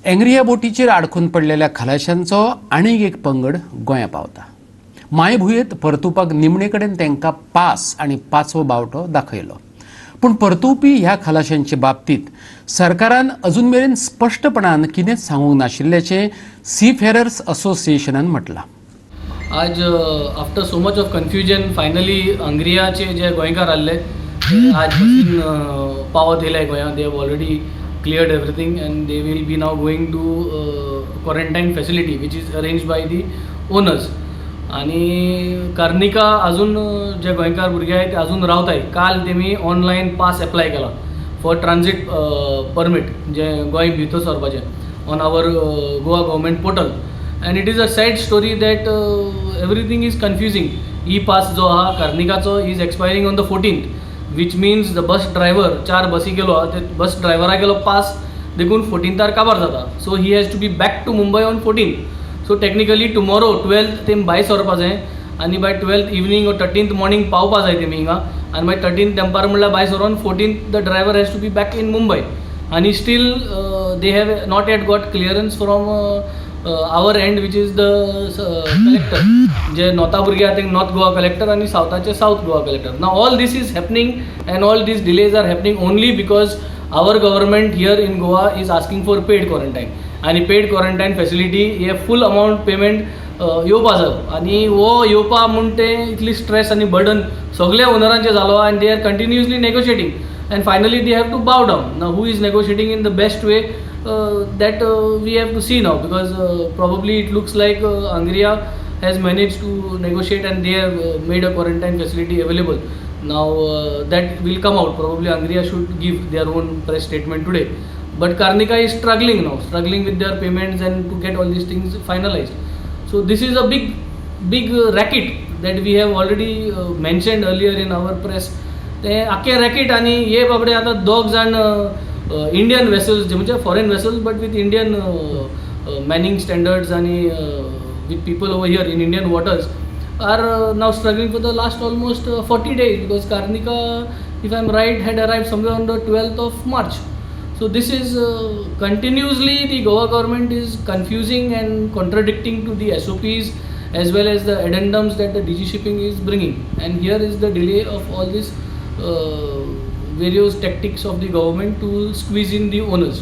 एंग्रिया बोटीचेर आडखून पडलेल्या खलाशांचो आनीक एक पंगड गोंया पावता. मायभुंयेत परतुपाक निमणे कडेन तांकां पास आनी पाचवो बावटो दाखयलो. पूण परतुवपी ह्या खलाशांचे बाबतींत सरकारान अजून मेरेन स्पश्टपणान कितेंच सांगूंक नाशिल्ल्याचें सी फेरर्स असोसिएशनान म्हटलां. आज after so much of confusion, finally अंग्रियाचे जे गोंयकार आहले ते आज बसीन पावत येयले गोंयांत. They have already cleared everything and they will be now going to quarantine facility which is arranged by the owners. आनी कार्निका अजून जे गोंयकार भुरगे आहाय ते अजून रावताय. काल तेमी ऑनलायन पास एप्लाय केला फॉर ट्रान्झीट परमीट, जे गोंय भितर सरपाचें, on our Goa government portal. And it is a sad story that everything is confusing. E pass जो आहा कार्निकाचो is expiring on the 14th, which means the bus driver, चार बसी गेलो आहा ते बस ड्रायव्हरा गेलो पास देखून फोर्टीन्थार काबार जाता. So he has to be back to Mumbai on 14. So technically tomorrow, 12th, तेमी भायर सरपा जाय आनी by 12th evening or 13th morning पावपा जाय तेमी हिंगा. आनी मागीर थर्टीन्थ तेंपार म्हणल्यार भायर सरोन 14th the driver has to be back in Mumbai. आनी still they have not yet got clearance from our end, which is the collector. जे नॉर्था भुरगे आहा ते नॉर्थ गोवा कलेक्टर आनी सावथाचे south Goa collector. Now all this is happening and all these delays are happening only because our government here in Goa is asking for paid quarantine. आनी पेड quarantine facility हे फूल amount payment येवपा जाय आनी हो येवपा म्हूण ते इतली स्ट्रेस आनी बर्डन सगल्या ओनरांचे जालो आनी they are continuously negotiating and finally they have to bow down. Now who is negotiating in the best way, that we have to see now, because probably it looks like Angria has managed to negotiate and they have made a quarantine facility available. Now that will come out. Probably Angria should give their own press statement today. But Karnika is struggling now, struggling with their payments and to get all these things finalized. So this is a big, big racket that we have already mentioned earlier in our press. ते आख्खे racket आनी हे बाबडे आतां दोग जाण Indian vessels, जे म्हणजे foreign vessels but with Indian manning standards आनी with people over here in Indian waters, are now struggling for the last almost 40 days, because Karnika, if I'm right, had arrived somewhere on the 12th of March. So this is continuously the Goa government is confusing and contradicting to the SOPs as well as the addendums that the DG Shipping is bringing. And here is the delay of all these various tactics of the government to squeeze in the owners.